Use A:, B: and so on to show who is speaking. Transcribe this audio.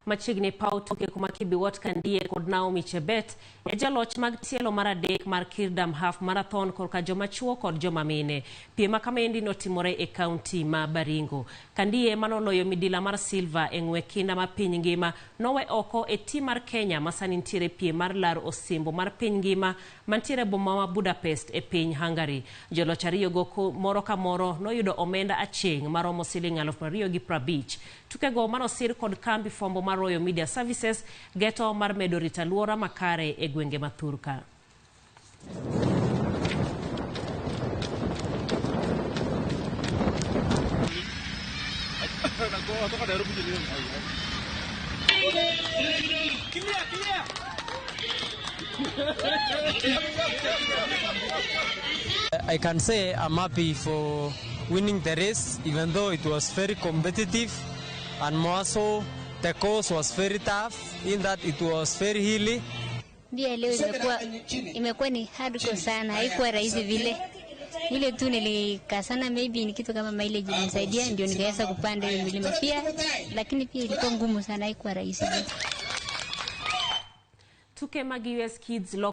A: Machiegni paw tuke kuma Kibiwott Kandie kod Naomi Chebet e jaloch mag tielo mar adek mar Kirdam Half Marathon korka joma chuo kod joma mine. Piem ma kamaendi notimore e kaunti ma Baringo. Kandie manoloyo midila mar silver e ng'we kinda ma piny ngima nowe oko e tim mar Kenya ma sani nitiere piem mar laro osimbo mar piny ngima mantiere boma ma Budapest e piny Hungary. Joloch ariyogo moro ka moro noyudo omenda aching' maromo siling 2050. Tukego manosir kod kambi fwambo mar Royal Media Services geto mar medo rito alwora makare e gwenge ma thurka.
B: I can say I'm happy for winning the race, even though it was very competitive, and more so the course was very tough in that it was very hilly.
C: Mbio leo imekuwa ni hardcore sana, haikuwa rahisi vile. Ile tu nilikaa sana, maybe ni kitu kama mileage ilinisaidia ndio nikaweza kupanda hiyo milima pia, lakini pia ilikuwa ngumu sana, haikuwa rahisi vile.
A: Tuke mag US Kids